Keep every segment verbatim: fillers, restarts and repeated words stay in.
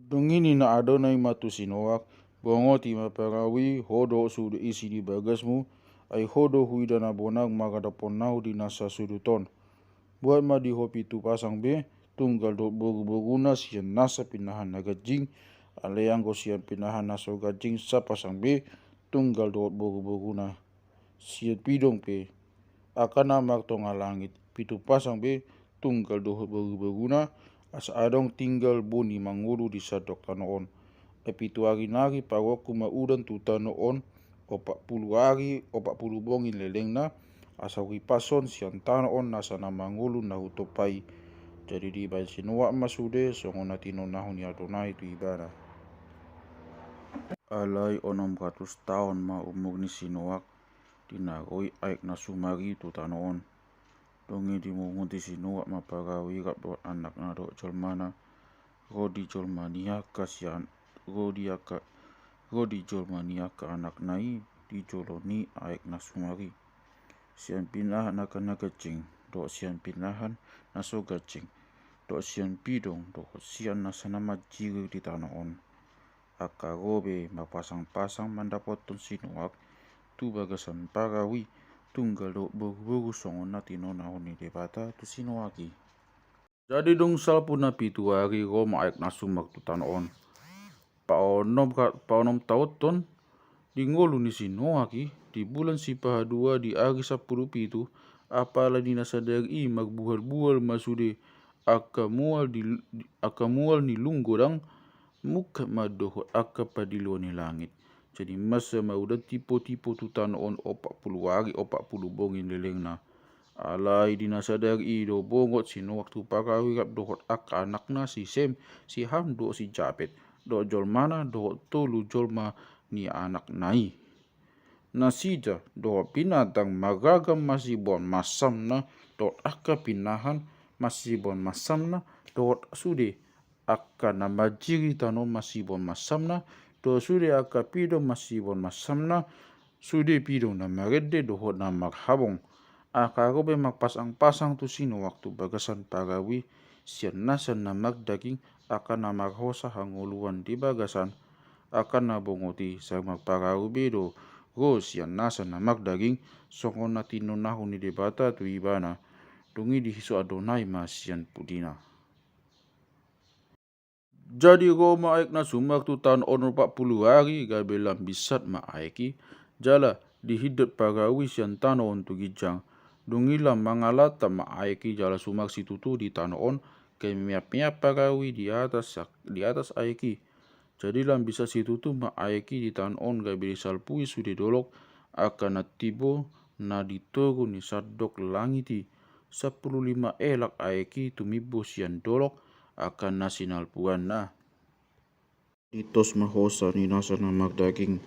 Dung i ninna Adonai ma tu si Noak: Bongoti ma parau i, ho dohot sude isi di bagasmu, ai ho do huida na bonang mangadophon ahu di na sasudut on. Buat ma di ho pitu pasang be, tunggal dohot boruboruna, sian nasa pinahan na ganjing, alai anggo sian pinahan na so ganjing sapasang be, tunggal dohot boruboruna, sian pidong pe, angka na martonga langit, pitu pasang be, tunggal dohot boruboruna, asa adong tinggal boni mangolu di sandok tano on. Ai pitu ari nari paruonku ma udan tu tano on, opat pulu ari, opat pulu bongi lelengna, asa huripashon sian tano on nasa na mangolu na hutompa i. Jadi dibahen si Noak ma sude, songon na tinonahon ni Adonai tu ibana. Alai onom ratus taon ma umur ni si Noak, di na ro i aek na sumar i tu tano on. Dung i dimunguti si Noak ma parau i rap dohot anakna dohot jolmana, ro di jolma ni angka sian, ro di angka, ro di jolma ni angka anakna i di jolo ni aek na sumar i. Sian pinahan angka na ganjing, dohot sian pinahan na so ganjing, dohot sian pidong, dohot sian nasa na manjirir di tano on. Angka ro be marpasangpasang mandapothon si Noak tu bagasan parau i, tunggal dohot boruboru songon na tinonahon ni Debata tu si Noak i. Jadi dung salpu na pitu ari ro ma aek na sumar tu tano on. Paonom ra-, paonom taonhon di ngolu ni si Noak i, di bulan sipaha dua di ari sampulu pitu, apala di na sadari i marbuhalbuhal ma sude angka mual di, angka mual ni lung godang, mungkap ma dohot angka pandiloan ni langit. Jadi masa ma udan tipotipo tu tano on opat pulu ari opat pulu bongi lelengna. Alai di na sadari i do bongot si Noak tu parau i rap dohot angka anakna si Sem, si Ham dohot si Japet, dohot jolmana dohot tolu jolma ni anakna i. Nasida dohot binatang marragam masiboan mansamna, dohot angka pinahan masiboan mansamna, dohot sude angka na manjirir di tano masiboan mansamna, dohot sude angka pidong masiboan mansamna, sude pidong na marende dohot na marhabong. Angka ro be marpasangpasang tu si Noak tu bagasan parau i, sian nasa na mardaging, angka na marhosa hangoluan di bagasan, angka na bongot i, sai marparau be do ro sian nasa na mardaging, songon na tinonahon ni Debata tu ibana. Dung i dihisup Adonai ma sian pudina. Jadi ro ma aek na sumar tu tano on opat pulu ari, gabe lam binsat ma aek i, jala dihindot parau i sian tano on tu ginjang. Dung i lam mangalantap ma aek i jala sumar situtu di tano on, gabe meammeam parau i di atas, di atas aek i. Jadi lam binsat situtu ma aek i di tano on, gabe disalpui sude dolok, angka na timbo na di toru ni sandok langit i. Sampulu lima elak aek i tumimbo sian dolok angka na sinalpuanna. Ditos ma hosa ni nasa na mardaging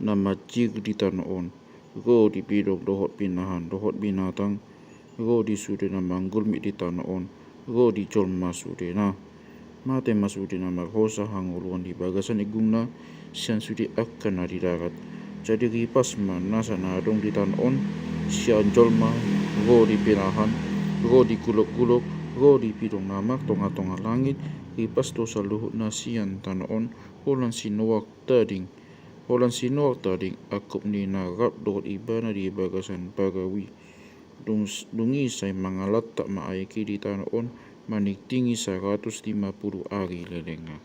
na manjirir di tano on, ro di pidong dohot pinahan dohot binatang, ro di sude na manggulmit di tano on, ro di jolma sudena. Mate ma sude na marhosa hangoluan di bagasan inggungna, sian sude angka na di darat. Jadi ripas ma nasa na adong di tano on, sian jolma, ro di pinahan, ro di gulokgulok, ro di pidong na martongatonga langit, ripas do saluhutna sian tano on, holan si Noak tading. Holan si Noak tading angkup ni na rap dohot ibana di bagasan parau i. Dung, dung i sai mangalantap ma aek i di tano on, maningtingi saratus lima pulu ari lelengna.